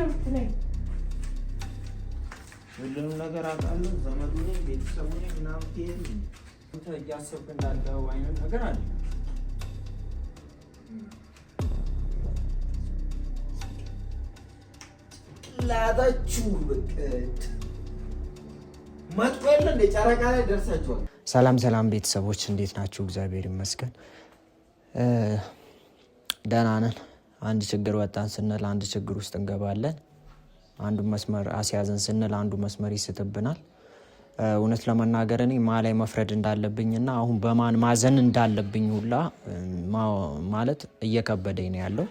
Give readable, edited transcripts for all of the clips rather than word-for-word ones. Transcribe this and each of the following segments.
ነው የምትለኝ? ሁሉንም ነገር አውቃለሁ። ዘመዱ ነኝ፣ ቤተሰቡ ነኝ ምናምን ትሄድ አንተ እያሰብክ እንዳለው አይነት ነገር አለ። ላታችሁ በቃ መጥቆ የለ እንደ ጨረቃ ላይ ደርሳችኋል። ሰላም ሰላም ቤተሰቦች እንዴት ናችሁ? እግዚአብሔር ይመስገን ደህና ነን። አንድ ችግር ወጣን ስንል አንድ ችግር ውስጥ እንገባለን። አንዱ መስመር አስያዘን ስንል አንዱ መስመር ይስትብናል። እውነት ለመናገር እኔ ማ ላይ መፍረድ እንዳለብኝና አሁን በማን ማዘን እንዳለብኝ ሁላ ማለት እየከበደኝ ነው ያለው።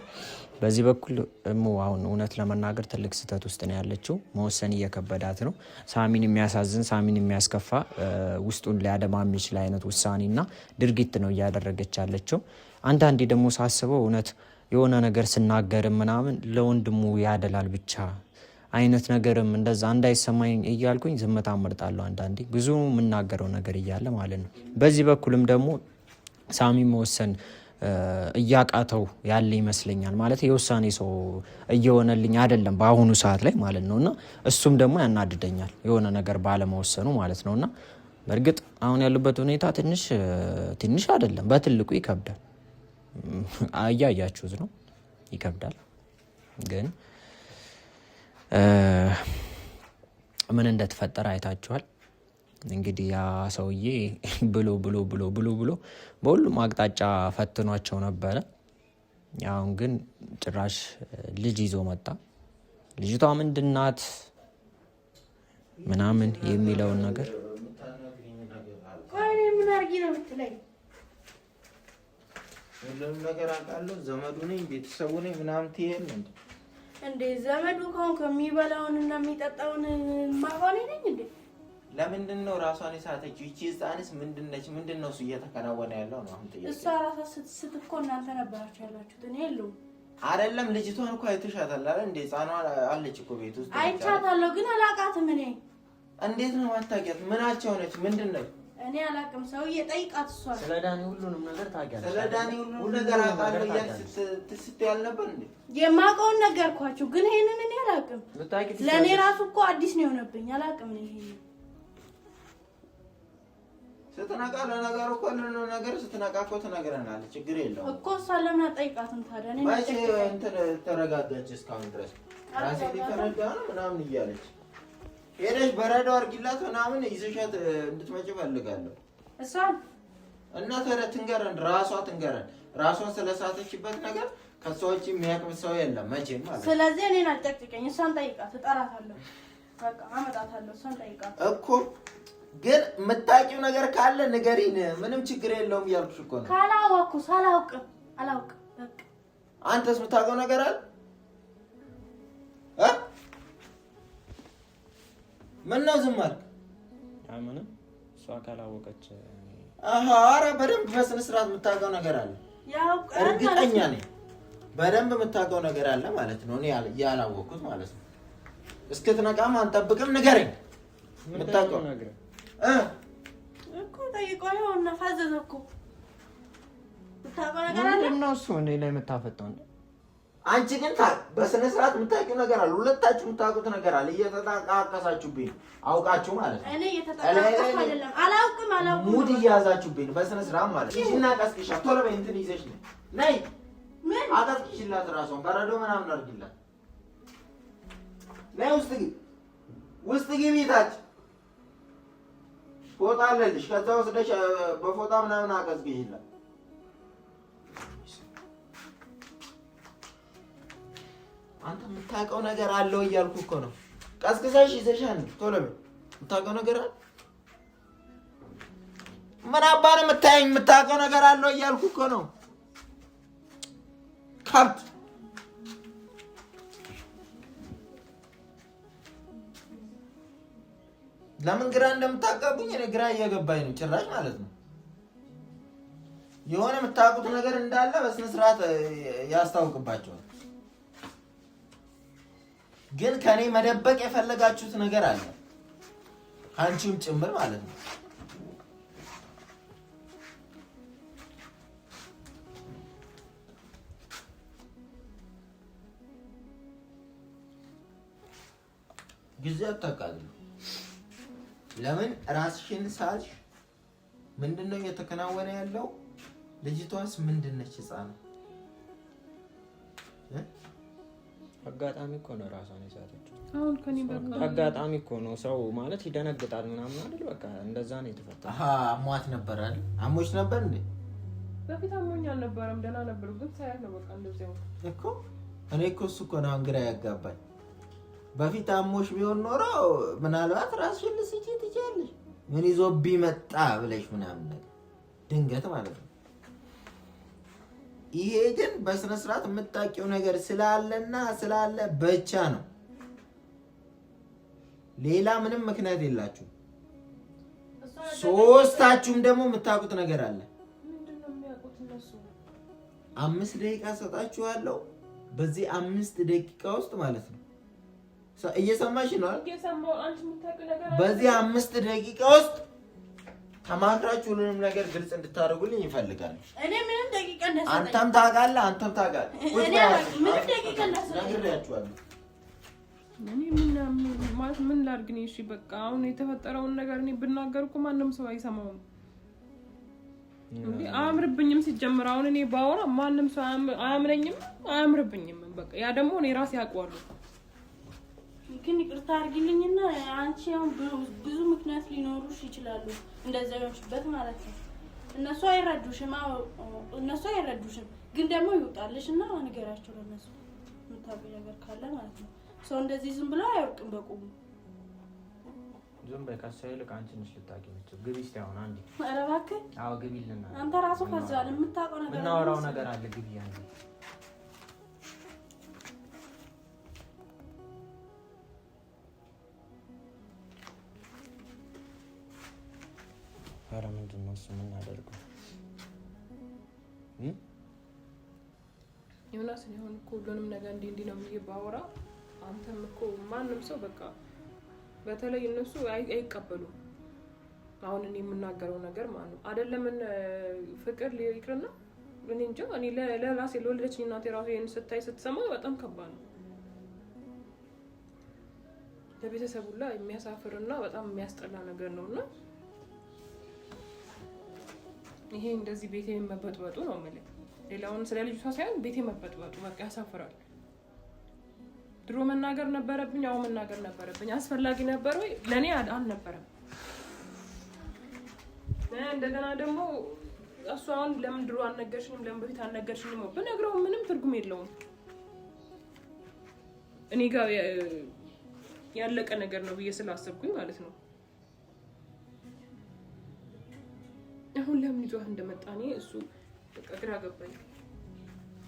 በዚህ በኩል እሙ አሁን እውነት ለመናገር ትልቅ ስህተት ውስጥ ነው ያለችው። መወሰን እየከበዳት ነው። ሳሚን የሚያሳዝን ሳሚን የሚያስከፋ ውስጡን ሊያደማ የሚችል አይነት ውሳኔና ድርጊት ነው እያደረገች ያለችው። አንዳንዴ ደግሞ ሳስበው እውነት የሆነ ነገር ስናገርም ምናምን ለወንድሙ ያደላል ብቻ አይነት ነገርም እንደዛ እንዳይሰማኝ እያልኩኝ ዝምታ እመርጣለሁ። አንዳንዴ ብዙ የምናገረው ነገር እያለ ማለት ነው። በዚህ በኩልም ደግሞ ሳሚ መወሰን እያቃተው ያለ ይመስለኛል። ማለት የውሳኔ ሰው እየሆነልኝ አይደለም በአሁኑ ሰዓት ላይ ማለት ነው። እና እሱም ደግሞ ያናድደኛል የሆነ ነገር ባለመወሰኑ ማለት ነው። እና በእርግጥ አሁን ያሉበት ሁኔታ ትንሽ ትንሽ አይደለም፣ በትልቁ ይከብዳል። እያያችሁት ነው፣ ይከብዳል። ግን ምን እንደተፈጠረ አይታችኋል። እንግዲህ ያ ሰውዬ ብሎ ብሎ ብሎ ብሎ ብሎ በሁሉም አቅጣጫ ፈትኗቸው ነበረ። አሁን ግን ጭራሽ ልጅ ይዞ መጣ። ልጅቷ ምንድናት ምናምን የሚለውን ነገር ሁሉንም ነገር አውቃለሁ፣ ዘመዱ ነኝ፣ ቤተሰቡ ነኝ ምናምን ትሄድ እንዴ? ዘመዱ ከሆንክ የሚበላውን እና የሚጠጣውን ማሆኔ ነኝ እንዴ? ለምንድን ነው ራሷን የሳተችው? ይቺ ህፃንስ ምንድን ነች? ምንድን ነው እሱ እየተከናወነ ያለው ነው አሁን ጥያቄ። እሷ ራሷ ስትስት እኮ እናንተ ነበራችሁ ያላችሁት፣ እኔ የለሁም። አይደለም ልጅቷን እኮ አይተሻታል አይደል? እንደ ህፃኗ አለች እኮ ቤት ውስጥ። አይቻታለሁ፣ ግን አላውቃትም እኔ። እንዴት ነው ማታውቂያት? ምናቸው ነች? ምንድን ነች? እኔ አላውቅም። ሰውዬ ጠይቃት እሷን። ስለ ዳኒ ሁሉንም ነገር ታውቂያለሽ። ስለ ዳኒ ሁሉንም ነገር አውቃለሁ እያልሽ ስትይ አልነበር እንዴ? የማውቀውን ነገርኳችሁ፣ ግን ይሄንን እኔ አላውቅም። ለእኔ ራሱ እኮ አዲስ ነው የሆነብኝ። አላውቅም እኔ ይሄንን ስትነቃ ለነገሩ እኮ ነገር ስትነቃ እኮ ትነግረናለች። ችግር የለውም እኮ እሷን ለምን አጠይቃትም ታዲያ? እኔ መቼ እንትን ተረጋጋች? እስካሁን ድረስ ራሴ ሊፈነዳ ነው ምናምን እያለች ሄደሽ በረዶ አድርጊላት ምናምን ይዘሻት እንድትመጪ እፈልጋለሁ። እሷን እና ታዲያ ትንገረን፣ ራሷ ትንገረን። ራሷን ስለሳተችበት ነገር ከእሷ ውጭ የሚያውቅ ሰው የለም መቼም ማለት ነው። ስለዚህ እኔን አጨቅጭቀኝ፣ እሷን ጠይቃት፣ እጠራታለሁ። በቃ አመጣታለሁ። እሷን ጠይቃት እኮ ግን የምታውቂው ነገር ካለ ንገሪን። ምንም ችግር የለውም እያልኩሽ እኮ ነው። ካላወቅኩስ? አላውቅም፣ አላውቅም። በቃ አንተስ የምታውቀው ነገር አለ እ ምን ነው ዝም አልክ? ምንም እሷ ካላወቀች። ኧረ በደንብ በስነ ስርዓት የምታውቀው ነገር አለ። እርግጠኛ ነኝ በደንብ የምታውቀው ነገር አለ ማለት ነው። እኔ ያላወቅኩት ማለት ነው። እስክትነቃም አንጠብቅም። ንገረኝ የምታውቀው ነገር እኮ ጠይቆ ይኸውና ፈዘዘ እኮ። የምታውቀው ነገር አለ። ምንድን ነው እሱ እኔ ላይ የምታፈጠው? አንቺ ግን በስነ ስርዓት የምታውቂው ነገር አለ። ሁለታችሁ የምታውቁት ነገር አለ። እየተጠቃቀሳችሁብኝ አውቃችሁ ማለት ነው። እኔ እየተጠቃቀስኩ አይደለም። አላውቅም፣ አላውቅም። ሙድ እየያዛችሁብኝ ነው። በስነ ስርዓት ማለት ነው። እና ቀስቅሻ ቶሎ በይ፣ እንትን ይዘሽ ነይ፣ ነይ፣ ምን አቀስቅሽላት፣ እራሷን በረዶ ምናምን አድርጊላት። ነይ፣ ውስጥ ግቢ፣ ውስጥ ግቢ፣ ታች ፎጣ አለልሽ። ከዛ ወስደሽ በፎጣ ምናምን አቀዝቅሽላት። አንተ የምታውቀው ነገር አለው እያልኩ እኮ ነው። ቀስቅሰሽ ይዘሻል። ቶሎ በይ። የምታውቀው ነገር አለ። ምን አባ ነው የምታየኝ? የምታውቀው ነገር አለው እያልኩ እኮ ነው። ከብት ለምን ግራ እንደምታጋቡኝ እኔ ግራ እየገባኝ ነው ጭራሽ ማለት ነው። የሆነ የምታውቁት ነገር እንዳለ በስነ ስርዓት ያስታውቅባቸዋል። ግን ከኔ መደበቅ የፈለጋችሁት ነገር አለ፣ ከአንቺም ጭምር ማለት ነው። ጊዜ አታቃጥሉ። ለምን ራስሽን ሳልሽ? ምንድነው እየተከናወነ ያለው? ልጅቷስ ምንድነች? ህፃን አጋጣሚ እኮ ነው ራሷን የሳተችው። አሁን ከኔ በቃ አጋጣሚ እኮ ነው። ሰው ማለት ይደነግጣል ምናምን አይደል? በቃ እንደዛ ነው የተፈጠረው። አሟት ነበር አይደል? አሞች ነበር እንዴ? በፊት አሞኝ አልነበረም፣ ደህና ነበር። ግን ሳያት ነው በቃ እንደዚህ እኮ። እኔ እኮ እሱ እኮ ነው ግራ ያጋባኝ። በፊት አሞሽ ቢሆን ኖሮ ምናልባት ራስሽን ልስጪ ትችያለሽ። ምን ይዞብኝ መጣ ብለሽ ምናምን ነገር ድንገት ማለት ነው። ይሄ ግን በስነ ስርዓት የምታውቂው ነገር ስላለና ስላለ ብቻ ነው። ሌላ ምንም ምክንያት የላችሁም። ሶስታችሁም ደግሞ የምታውቁት ነገር አለ። 5 ደቂቃ ሰጣችኋለሁ። በዚህ 5 ደቂቃ ውስጥ ማለት ነው እየሰማሽ ነው አይደል? በዚህ 5 ደቂቃ ውስጥ ተማክራችሁ ሁሉንም ነገር ግልጽ እንድታደርጉልኝ ይፈልጋል። እኔ ምንም ደቂቃ እንዳሰጠኝ አንተም ታውቃለህ፣ አንተም ታውቃለህ። ምንም ደቂቃ እንዳሰጠኝ ነግሬያችኋለሁ። እኔ ምን ማለት ምን ላድርግ ነው? እሺ በቃ አሁን የተፈጠረውን ነገር እኔ ብናገር እኮ ማንም ሰው አይሰማውም። እንዴ አያምርብኝም። ሲጀምር አሁን እኔ ባወራ ማንም ሰው አያምነኝም፣ አያምርብኝም። በቃ ያ ደግሞ እኔ ራሴ አውቀዋለሁ። ግን ይቅርታ አድርጊልኝና አንቺ አሁን ብዙ ምክንያት ሊኖሩሽ ይችላሉ እንደዛ የሆንሽበት ማለት ነው። እነሱ አይረዱሽም፣ እነሱ አይረዱሽም። ግን ደግሞ ይውጣልሽ እና ንገሪያቸው ለእነሱ የምታውቂው ነገር ካለ ማለት ነው። ሰው እንደዚህ ዝም ብሎ አይወርቅም በቁሙ። ዝም በይ። ከእሷ ይልቅ አንቺ ነሽ ልታውቂ የምትችይው። ግቢ እስኪ አሁን አንዴ። ኧረ እባክህ። አዎ ግቢልና አንተ ራሱ ፈዛል። የምታውቀው ነገር የምናወራው ነገር አለ። ግቢ አንዴ። ኧረ ምንድን ነው እሱ የምናደርገው? ዮናስ እኔ አሁን እኮ ሁሉንም ነገር እንዲህ እንዲህ ነው ብዬ ባወራ አንተም እኮ ማንም ሰው በቃ በተለይ እነሱ አይቀበሉም። አሁን እኔ የምናገረው ነገር ማለት ነው አይደለም ፍቅር ይቅርና እኔ እንጃ እኔ ለራሴ ለወለደችኝ እናቴ ራሱ ይሄን ስታይ ስትሰማ በጣም ከባድ ነው። ለቤተሰቡ ሁላ የሚያሳፍርና በጣም የሚያስጠላ ነገር ነውና ይሄ እንደዚህ ቤቴ መበጥበጡ ነው የምልህ። ሌላውን ስለ ልጅቷ ሳይሆን ቤቴ መበጥበጡ በቃ ያሳፍራል። ድሮ መናገር ነበረብኝ፣ አሁን መናገር ነበረብኝ። አስፈላጊ ነበር ወይ? ለእኔ አልነበረም። እንደገና ደግሞ እሱ አሁን ለምን ድሮ አልነገርሽኝም፣ ለምን በፊት አልነገርሽኝም ብነግረው ምንም ትርጉም የለውም። እኔ ጋር ያለቀ ነገር ነው ብዬ ስላሰብኩኝ ማለት ነው። አሁን ለምን ይዟት እንደመጣ እኔ እሱ በቃ ግራ ገባኝ።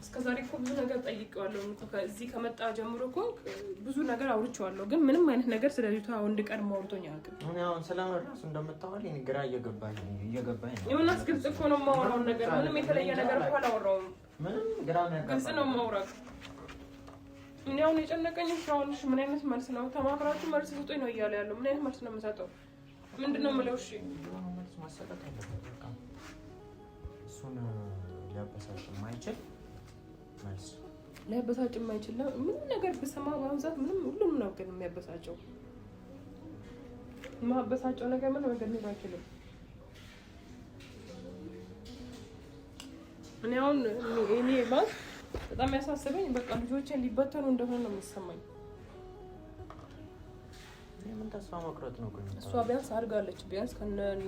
እስከዛሬ እኮ ብዙ ነገር ጠይቄዋለሁ። እዚህ ከመጣ ጀምሮ እኮ ብዙ ነገር አውርቼዋለሁ፣ ግን ምንም አይነት ነገር ስለ ልጅቷ ወንድ ቀድሞ አውርቶኝ አያውቅም። እኔ አሁን ስለምን እራሱ እንደምታወሪ ግራ እየገባኝ ነው። ዮናስ ግልጽ እኮ ነው የማወራውን ነገር፣ ምንም የተለየ ነገር እኮ አላወራውም። ምንም ግራ ግልጽ ነው የማወራው። እኔ አሁን የጨነቀኝ አሁን ምን አይነት መልስ ነው ተማክራችሁ መልስ ስጡኝ ነው እያለ ያለው። ምን አይነት መልስ ነው የምሰጠው? ምንድን ነው የምለው? እሺ መልስ ማሰጠት አለበት። በቃ እሱን ሊያበሳጭ የማይችል መልስ ሊያበሳጭ የማይችል ምንም ነገር ብሰማ በአሁን ሰዓት ምንም ሁሉም ነው ግን የሚያበሳጨው የማበሳጨው ነገር ምንም ነገር ሊኖር አይችልም። እኔ አሁን እኔ ማለት በጣም ያሳስበኝ በቃ ልጆቼን ሊበተኑ እንደሆነ ነው የሚሰማኝ። ምን ተስፋ መቁረጥ ነው? እሷ ቢያንስ አድጋለች፣ ቢያንስ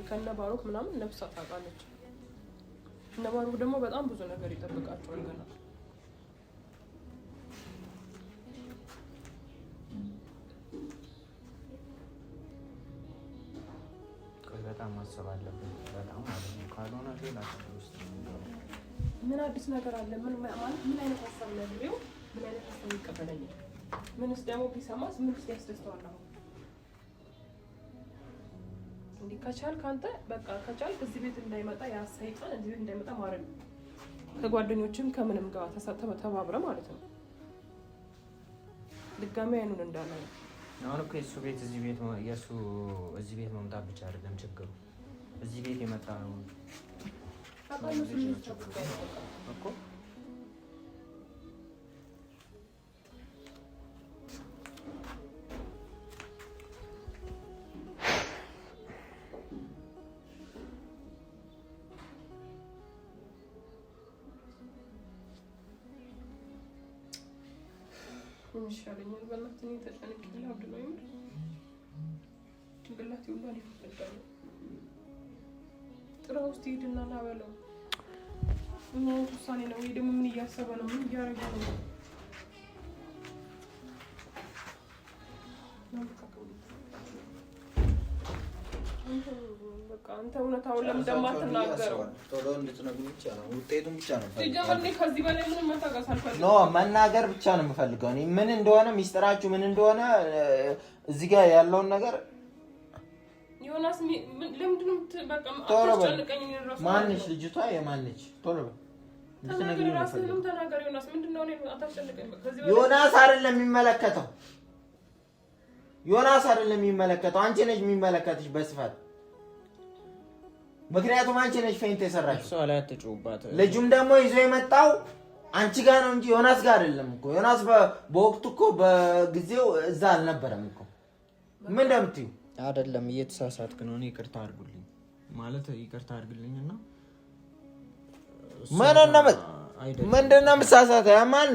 ከነ ባሮክ ምናምን ነፍሳ ታውቃለች። እነ ባሮክ ደግሞ በጣም ብዙ ነገር ይጠብቃቸዋል ገና። በጣም ማሰብ አለብን፣ በጣም ማለት ነው። ካልሆነ ሌላ ችግር ውስጥ ነው የምንገባው። ምን አዲስ ነገር አለ? ምን ማለት ምን አይነት ሀሳብ ነግሬው ምን አይነት ሀሳብ ይቀበለኛል? ምንስ ደግሞ ቢሰማስ ምንስ ያስደስተዋል? አሁን እንዲህ ከቻልክ አንተ በቃ ከቻልክ እዚህ ቤት እንዳይመጣ ያ ሰይጣን እዚህ ቤት እንዳይመጣ ማድረግ ነው። ከጓደኞችም ከምንም ጋር ተባብረ ማለት ነው። ድጋሚ አይኑን እንዳለ ነው። አሁን እኮ የእሱ ቤት እዚህ ቤት የእሱ እዚህ ቤት መምጣት ብቻ አይደለም ችግሩ፣ እዚህ ቤት የመጣ ነው እኮ። ምን ይሻለኛል? በእናትህ እኔ ተጨንቄ ላብድ ነው የምር። ጭንቅላቴ ሁሉ ሊፈነዳ ነው። ጥራ ውስጥ ሂድና ና በለው። ምን አይነት ውሳኔ ነው ወይ ደግሞ ምን እያሰበ ነው? ምን እያደረገ ነው? በቃ አንተ እውነታውን ለምን እንደማትናገረው ቶሎ እንድትነግሩኝ ብቻ ነው። ውጤቱን ብቻ ነው ሲጀመር እኔ ከዚህ በላይ ምንም መታገስ አልፈልግም። No መናገር ብቻ ነው የምፈልገው። እኔ ምን እንደሆነ ሚስጥራችሁ ምን እንደሆነ እዚህ ጋር ያለውን ነገር ዮናስ ለምንድን ነው በቃ አታስጨንቀኝ። ማነች ልጅቷ? የማነች? ቶሎ በል እንድትነግሪኝ ነው የምፈልገው። ተናገር ዮናስ። ምንድን ነው እኔን አታስጨንቀኝ። ከዚህ በላይ ዮናስ አይደለም የሚመለከተው፣ ዮናስ አይደለም የሚመለከተው፣ አንቺ ነሽ የሚመለከትሽ በስፋት ምክንያቱም አንቺ ነሽ faint የሰራሽው። እሷ ላይ አትጩባት። ልጁም ደግሞ ይዞ የመጣው አንቺ ጋር ነው እንጂ ዮናስ ጋር አይደለም እኮ። ዮናስ በወቅቱ እኮ በጊዜው እዛ አልነበረም እኮ። ምን እንደምትዩ አይደለም፣ እየተሳሳትክ ነው። እኔ ይቅርታ አድርጉልኝ ማለት ይቅርታ አድርግልኝ እና ምንድን ነው የምሳሳተው? ያማል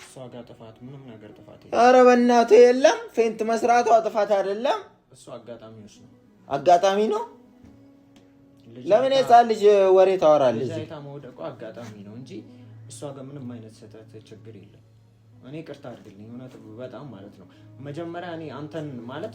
እሷ ጋር ጥፋት ምንም ነገር ጥፋት ኧረ በእናትህ የለም። faint መስራቷ ጥፋት አይደለም። እሱ አጋጣሚዎች ነው፣ አጋጣሚ ነው። ለምን የህፃን ልጅ ወሬ ታወራለህ? ልጅ አይታ መውደቋ አጋጣሚ ነው እንጂ እሷ ጋር ምንም አይነት ስህተት ችግር የለም። እኔ ይቅርታ አድርግልኝ እውነት በጣም ማለት ነው። መጀመሪያ እኔ አንተን ማለት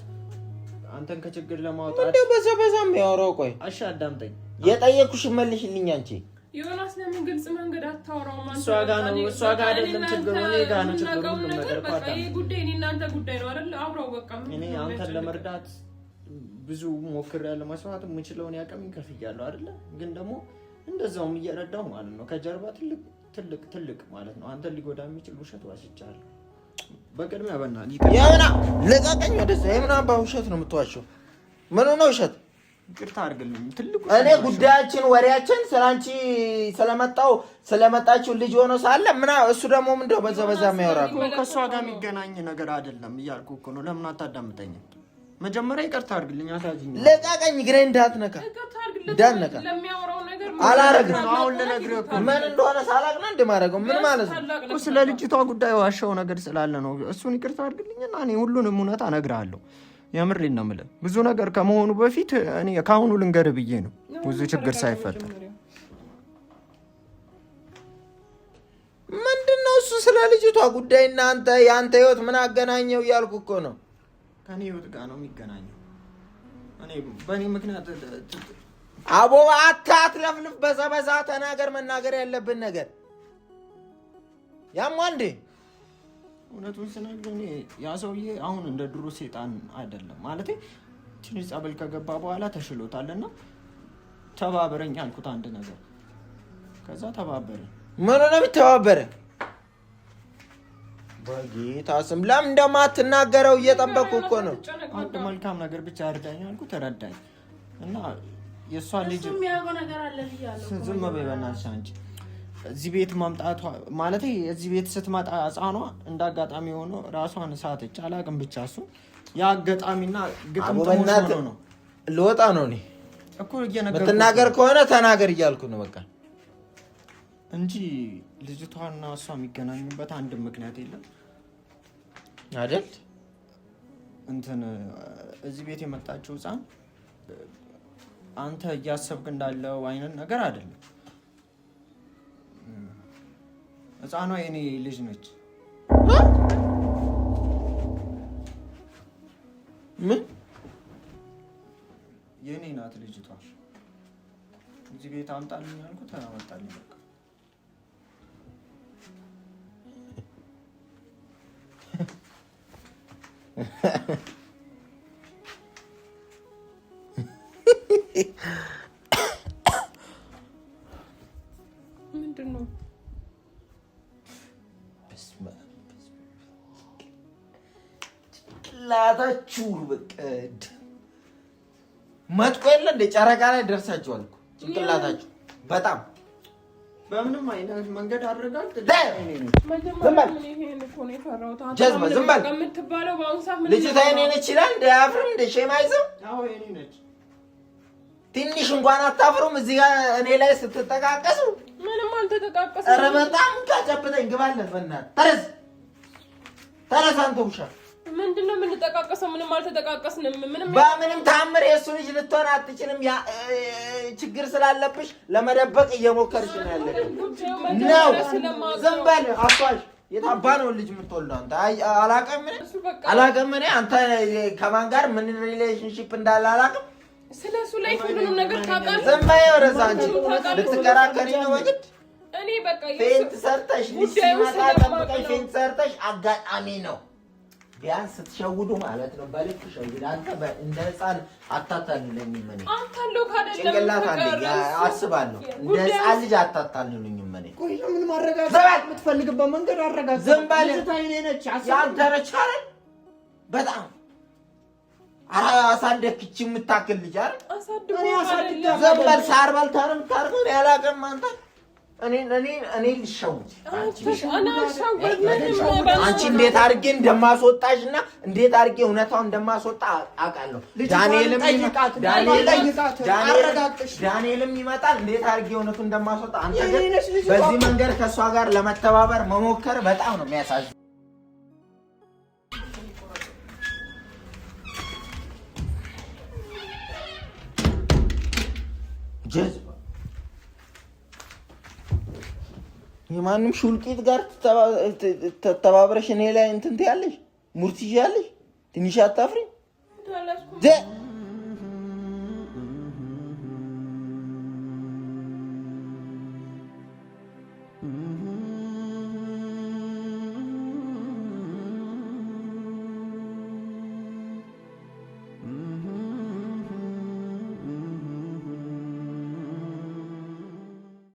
አንተን ከችግር ለማውጣት እንደው በዛ በዛ የሚያወራው ቆይ፣ እሺ አዳምጠኝ። የጠየኩሽ መልሽልኝ አንቺ ዮናስ ለምን ግልጽ መንገድ አታወራውም? እሷ ጋር ነው እሷ ጋር አይደለም ችግሩ፣ እኔ ጋር ነው ችግሩ። ሁሉም ነገር በቃ ይሄ ጉዳይ እኔ እና አንተ ጉዳይ ነው አይደል? አውራው በቃ እኔ አንተን ለመርዳት ብዙ ሞክሬያለሁ። መስዋዕት የምችለውን ያቅሜን ከፍያለሁ አይደለ? ግን ደግሞ እንደዛውም እየረዳሁ ማለት ነው ከጀርባ ትልቅ ትልቅ ትልቅ ማለት ነው አንተን ሊጎዳ የሚችል ውሸት ዋሽቻለሁ። በቅድሚያ በእናትህ የምና ልቀቀኝ፣ ወደዛ። የምና አባ ውሸት ነው የምትዋሸው? ምን ነው ውሸት? ይቅርታ አድርግልኝ። ትልቁ እኔ ጉዳያችን ወሬያችን ስላንቺ ስለመጣው ስለመጣችው ልጅ ሆኖ ሳለ ምና እሱ ደግሞ ምንድነው በዛ በዛ የሚያወራ ከእሷ ጋር የሚገናኝ ነገር አይደለም እያልኩ እኮ ነው። ለምን አታዳምጠኝም? መጀመሪያ ይቅርታ አድርግልኝ። አሳዝኝ። ልቀቀኝ፣ እግሬን እንዳትነካ እንዳትነካ። አላረግም። አሁን ልነግርህ እኮ ምን እንደሆነ ሳላቅ ነው እንደማደርገው። ምን ማለት ነው? ስለ ልጅቷ ጉዳይ ዋሻው ነገር ስላለ ነው። እሱን ይቅርታ አድርግልኝና እኔ ሁሉንም እውነት እነግርሃለሁ። የምሬን ነው የምልህ። ብዙ ነገር ከመሆኑ በፊት እኔ ከአሁኑ ልንገርህ ብዬ ነው፣ ብዙ ችግር ሳይፈጠር። ምንድን ነው እሱ ስለ ልጅቷ ጉዳይ እና አንተ የአንተ ህይወት ምን አገናኘው እያልኩ እኮ ነው። ከኔ ህይወት ጋር ነው የሚገናኘው። እኔ በእኔ ምክንያት አቦ አታትለፍልፍ፣ በዛ በዛ ተናገር። መናገር ያለብን ነገር ያማ እንዴ እውነቱን ስነግርህ እኔ ያ ሰውዬ አሁን እንደ ድሮ ሴጣን አይደለም። ማለቴ ትንሽ ጸበል ከገባ በኋላ ተሽሎታል እና ተባበረኝ አልኩት አንድ ነገር። ከዛ ተባበረኝ። ምን ሆነ የሚተባበረ? በጌታ ስም ለምን እንደማትናገረው እየጠበኩ እኮ ነው። አንድ መልካም ነገር ብቻ እርዳኝ አልኩት፣ ረዳኝ እና የእሷ ልጅ ዝም በይ በእናትሽ አንቺ እዚህ ቤት መምጣቷ ማለት እዚህ ቤት ስትመጣ ሕፃኗ እንደ አጋጣሚ ሆኖ ራሷን ሳተች። አላውቅም ብቻ እሱ ያ አጋጣሚና ግጥምጥሞሽ ሆኖ ነው። ልወጣ ነው እኔ እኮ እየነገርኩህ የምትናገር ከሆነ ተናገር እያልኩ ነው በቃ እንጂ ልጅቷና እሷ የሚገናኙበት አንድም ምክንያት የለም አይደል? እንትን እዚህ ቤት የመጣችው ሕፃን አንተ እያሰብክ እንዳለው አይነት ነገር አይደለም። ሕፃኗ የኔ ልጅ ነች። ምን የኔ ናት ልጅቷ። እዚህ ቤት አምጣልኝ አልኩት፣ አመጣልኝ። በቃ ምንድን ነው? ጭንቅላታችሁ በቃ መጥቆ የለ እንደ ጨረቃ ላይ ደርሳችኋል እኮ ጭንቅላታችሁ በጣም በምንም አይነት መንገድ አድርጋል። ዝም በል ልጅቷ የእኔ ነች ይላል። እንደ አያፍርም? እንደ shame አይዝም? ትንሽ እንኳን አታፍሩም? እዚህ ጋር እኔ ላይ ስትጠቃቀሱ ምንም አልተጠቃቀስም። ኧረ በጣም ካጨብጠኝ ግባለት፣ በእናትህ ተረስ ተነሳ አንተ ውሻ። ምንድን ነው የምንጠቃቀሰው? ምንም አልተጠቃቀስንም። ምንም በምንም ታምር የእሱ ልጅ ልትሆን አትችልም። ችግር ስላለብሽ ለመደበቅ እየሞከርሽ ነው ያለሽው ነው። ዝም በል አቷሽ። የታባ ነው ልጅ የምትወልደው አንተ? አላውቅም አላውቅም። እኔ አንተ ከማን ጋር ምን relationship እንዳለ አላውቅም። ስለ እሱ ላይ ሁሉንም ነገር ታውቃለህ። ዝም በይ ወደዛ። አንቺ ልትከራከሪ ነው በግድ? እኔ በቃ faint ሰርተሽ ልጅ ሲመጣ ጠብቀሽ faint ሰርተሽ አጋጣሚ ነው ቢያንስ ስትሸውዱ ማለት ነው። በልክ ሸውድ። አንተ እንደ ህፃን አታታልለኝም። እኔ ጭንቅላት አለኝ አስባለሁ። እንደ ህፃን ልጅ አታታልሉኝም። እኔ ቆይ ምን ማረጋገጥ የምትፈልግበት መንገድ አረጋግጥ። ዝም በል። ያንተ ነች አይደል? በጣም አሳደግች የምታክል ልጅ አይደል? ዝም በል። ሳር በልታ ነው የምታደርገው። እኔ አላውቅም አንተ እኔ ልሸውድ አንቺ እንዴት አድርጌ እንደማስወጣሽ እና እንዴት አድርጌ እውነታውን እንደማስወጣ አውቃለሁ። ዳንኤልም ይመጣል። እንዴት አድርጌ እውነቱን እንደማስወጣ አንተ ግን በዚህ መንገድ ከእሷ ጋር ለመተባበር መሞከር በጣም ነው የሚያሳዝነው። ጀዝባ የማንም ሹልቂት ጋር ተባብረሽ እኔ ላይ እንትን ትያለሽ፣ ሙርት ይዣለሽ። ትንሽ አታፍሪ?